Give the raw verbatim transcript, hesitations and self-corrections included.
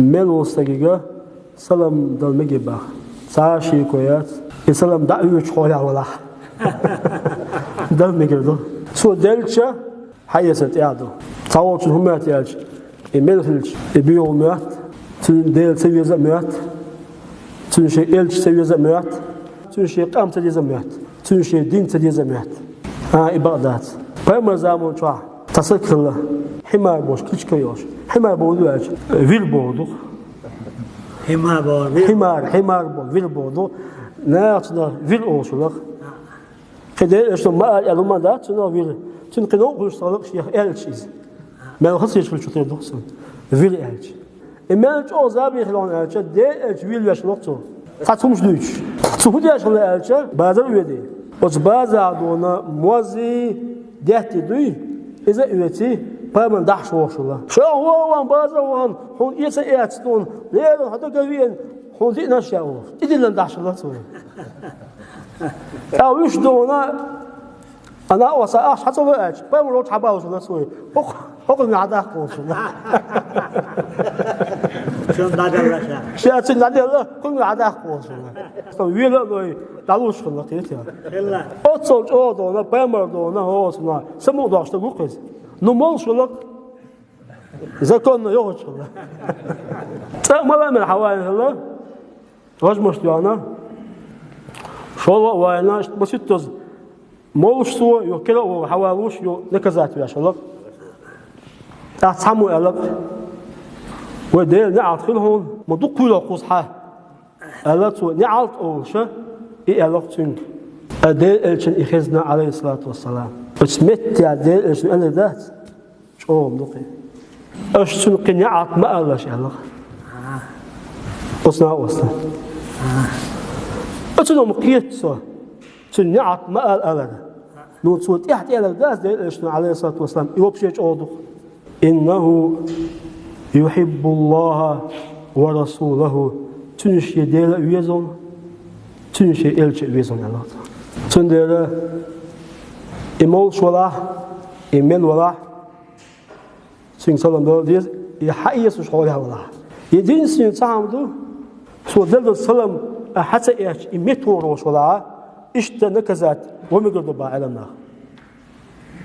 Мел волу стагига салам дала мегий боху. Цхьа а шеко яц, и салам дӀа а оьцуш хьолехь валахь. Дала мегар ду. Цо делча, хьаэцар тӀехь ду. Цхьаволчун хӀун моьтту аьлча, и мел хилча, и боьха моьтту, цуьнан Дела ца веза а моьтту, цуьнан шен элча ца веза а моьтту, цуьнан шен къам ца деза а моьтту, цуьнан шен дин ца деза а моьтту. А, и бакъ дац. Пайхамар заман чохь цхьа стаг хилла, хьимар бохуш, кличка йолуш. Хьимар бохург ду аьлча, вир бохург ду. Хьимар бохург вир. Хьимар, хьимар бохург, вир бохург ду. Наха цунах вир олуш хилла. Кхин Делан элчано ма аьлла, аьлла ма дац цунах вир. Цуьнан кхин новкъа хуьлуш ца хилла шех элча иза. Мел хаза хилча хилча тера ду цунна вир аьлча. И мел чӀогӀа забехь хилла аьлча, Делан элча вир веш хилла цо. Цхьацца хӀумнаш дуьйцуш. Цо хӀун деш хилла аьлча, базар а оьдий. Оцу базарахь дуьйна мозий, детти дуй, иза а оьций, пайхамарна дахьаш вохуш хилла. Ша вон, вон, базар вон, хьуна эца эца дуьйна, леррина хьо дага веана, хьуна диънаш я вохуш. И диллина дахьаш хилла цо. ТӀаккха вуьш дуьйна, ана оса ахча хьан ца ло аьлча, пайхамар лоцу хьан балуш хилла цо. ХӀокху, хӀокхуьнга хьан даккха волуш хилла. Шен дӀаделла ша. Ша цуьнга дӀаделла, кхуьнга хьан даккха волуш хилла. Сан вела а лой, дӀалуш хилла кхетий. Хилла. Оццул чӀогӀа дуьйна, пайхамар дуьйна, хӀо, цунах самукъадоккхуш стаг ву-кх иза. Ну, молуш хилла, законно йохуш хилла. ЦӀа а мала а мел хьан вайна хилла. Важмаш доьгӀна, шолгӀа а вайна, маситтаза молуш цо, юха кира а вогӀу хьан валуш, юха наказать веш хилла. ТӀаккха цхьаммо аьлла: «Вай, Делан неӀалт хила хьуна, ма дукха хуьлу кхузахь хьан», — аьлла цо, неӀалт олуша, и аьлла цуьнга. Ткъа Делан элчанна и хезна, Ӏалайхиссалату вассалам. Оцу меттехь Делан элчано аьлла дац? ЧӀогӀа ма ду-кх и. Аша цуьнан кхин неӀалт ма алалаш, аьлла. Оцу накъостана. Оцунах ма кхета со, цуьнан неӀалт ма ала алар. Ну, цо тӀаьхьа тӀе аьлларг дац Делан элчано, Ӏалайхиссалату вассалам, и вообще чӀогӀа ду-кх. «Иннаху юхиббуллаха ва расулаху». Цуьнан шен Дела а веза, цуьнан шен элча а веза, аьлла. Цундела и молуш валахь, и мел валахь, цуьнга салам дала деза, и хьаэцуш хьолехь валахь. Единственное цхьа хӀума ду, цо делла долу салам а хьан ца эцча, и меттахӀора волуш валахь, иштта наказать ван мегар ду боху Ӏеламнаха.